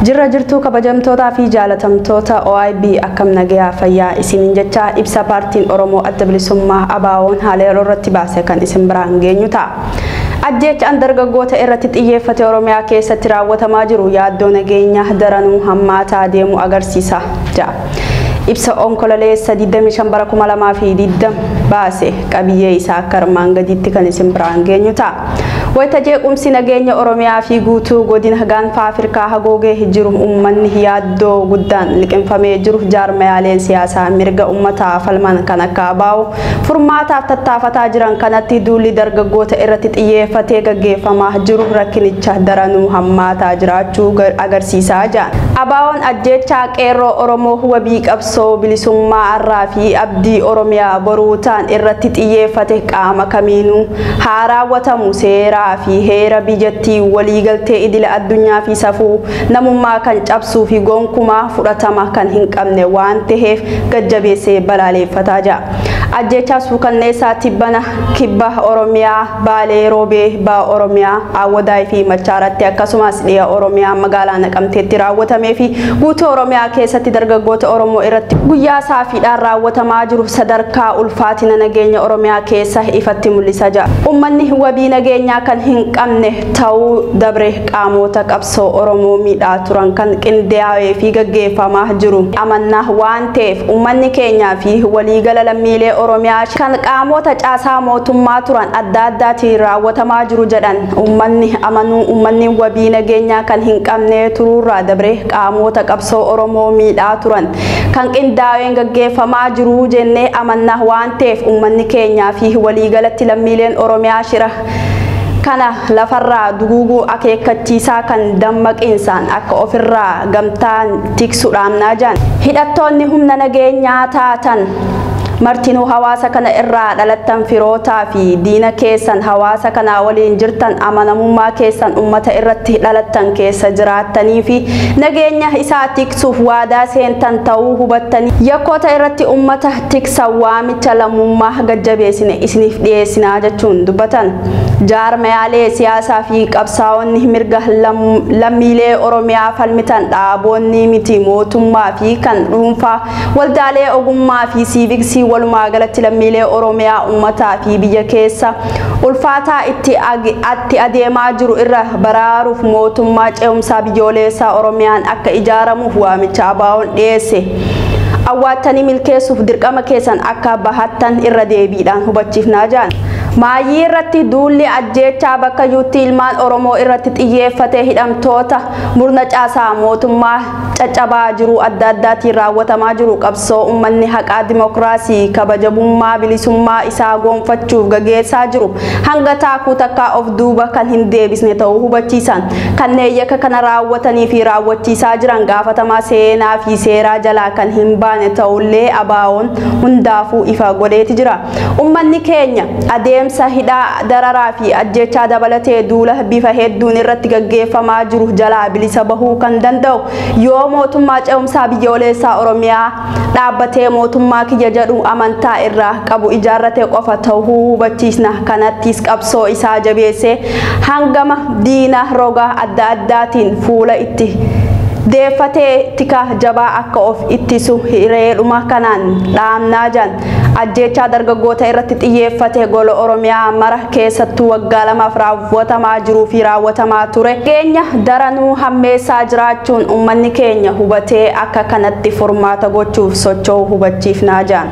Jirra jirtuu kabajamtootaa fi jaalatamtoota OIB akkam nagayaa fayyaa isiniin jecha ibsa paartiin Oromoo Adda Bilisummaa ABO'n haala yeroo irratti baase kan isin biraan geenyu ta'a. Ajjeechaan dargaggoota irratti xiyyeeffate Oromiyaa keessatti raawwatamaa jiru yaaddoo nageenya daranuu hammaataa deemu agarsiisa jedha. Ibsa Onkololeessa 25 bara 2020 baase qabiyyee isaa akka armaan gadiitti kan isin biraan geenyu ta'a. Wayita jeequmsi nageenya Oromiyaa fi guutuu godina gaanfa Afrikaa hagoogee jiru uummanni yaaddoo guddaan liqimfamee jiru jaarmayaaleen siyaasaa mirga uummataa falman kan akka ABO furmaataaf tattaafataa jiran kanatti duulli dargaggoota irratti xiyyeeffatee gaggeeffamaa jiru rakkinicha daranuu hammaataa jiraachuu agarsiisaa jira. ABO'n ajjeechaa qeerroo Oromoo wabii qabsoo bilisummaa arraa fi abdii Oromiyaa boruu ta'an irratti xiyyeeffate qaama kamiinuu haa raawwatamu seera fi heera biyyattii waliigaltee idila addunyaa fi safuu namummaa kan cabsuu fi gonkumaa fudhatama kan hin qabne waan ta'eef gajjabeessee balaaleffataa jira. Ajjeechaa suukanneessaa tibbana kibba Oromiyaa Baalee Roobee Ba'a Oromiyaa Awwadaay fi Machaaratti akkasumas dhiya Oromiyaa magaalaa Naqamteetti raawwatamee fi guutuu Oromiyaa keessatti dargaggoota Oromoo irratti guyyaa saafiidhaan raawwatamaa jiru sadarkaa ulfaatina nageenya Oromiyaa keessa ifatti mul'isaa jira. Uummanni wabii nageenyaa kan hin qabne ta'uu dabre qaamota qabsoo Oromoo miidhaa turan kan qindaa'ee fi gaggeeffamaa jiru amannaa waan ta'eef uummanni keenyaa fi waliigala lammiilee Oromiyaa kan qaamota caasaa mootummaa turan adda addaatiin raawwatamaa jiru jedhan uummanni amanuu uummanni wabii nageenyaa kan hin qabne turuurraa dabre qaamota qabsoo Oromoo miidhaa turan kan qindaa'een gaggeeffamaa jiru jennee amannaa waan ta'eef uummanni keenyaa fi waliigalatti lammiileen Oromiyaa shira kana lafarraa duguuguu akeekkachiisaa kan dammaqiinsaan akka ofirraa gamtaan tiksuudhaan jiran hidhattoonni humna nageenyaa taatan martinuu hawaasa kana irraa dhalattan firootaa fi diina keessan hawaasa kana waliin jirtan amanamummaa keessan ummata irratti dhalattan keessa jiraattanii fi nageenya isaa tiksuuf waadaa seentan ta'uu hubattanii yakkoota irratti ummata tiksan waamicha lammummaa gajjabeessine isiniif dhiyeessinaa jechuun dubbatan. Jaarmayaalee siyaasaa fi qabsaa'onni mirga lammiilee Oromiyaa falmitan dhaaboonni miti mootummaa fi kan dhuunfaa waldaalee ogummaa fi siiviksii walumaa galatti lammiilee Oromiyaa uummataa fi biyya keessa ulfaataa itti adeemaa jiru irra baraaruuf mootummaa ce'umsaa biyyoolessaa Oromiyaan akka ijaaramuuf waamicha ABO'n dhiyeesse. Awwaattanii milkeessuuf dirqama keessan akka bahattan irra deebiidhaan hubachiifnaa jiran. Maayyii irratti duulli ajjeechaa bakka yuutti ilmaan Oromoo irratti xiyyeeffatee hidhamtoota murna caasaa mootummaa caccabaa jiru adda addaatiin raawwatamaa jiru qabsoo uummanni haqaa dimokiraasii kabajamummaa bilisummaa isaa gonfachuuf gaggeessaa jiru hanga taakuu takkaa of duuba kan hin deebisne ta'uu hubachiisan. Kanneen yakka kana raawwatanii fi raawwachiisaa jiran gaafatamaa seenaa fi seeraa jalaa kan hin baane ta'ullee ABO'n hundaafuu ifa godheeti jira. Uummanni keenya adeemsa hidhaa dararaa fi ajjeechaa dabalatee duula bifa hedduun irratti gaggeeffamaa jiru jalaa bilisa bahuu kan danda'u yoo mootummaa ce'umsaa biyyoolessaa Oromiyaa dhaabbatee mootummaa kiyya jedhu amantaa irraa qabu ijaarratee qofa ta'uu hubachiisna. Kanattis qabsoo isaa jabeessee hangama diina roga adda addaatiin fuula itti deeffatee tika jabaa akka of ittisu hireedhuma kanaan dhaamnaa jiran. Ajjeechaa dargaggoota irratti xiyyeeffate gola Oromiyaa mara keessattuu waggaa lamaaf raawwatamaa jiruu fi raawwatamaa ture. Keenya daranuu hammeessaa jiraachuun uummanni keenya hubatee akka kanatti furmaata gochuuf socho'u hubachiifnaa jiran.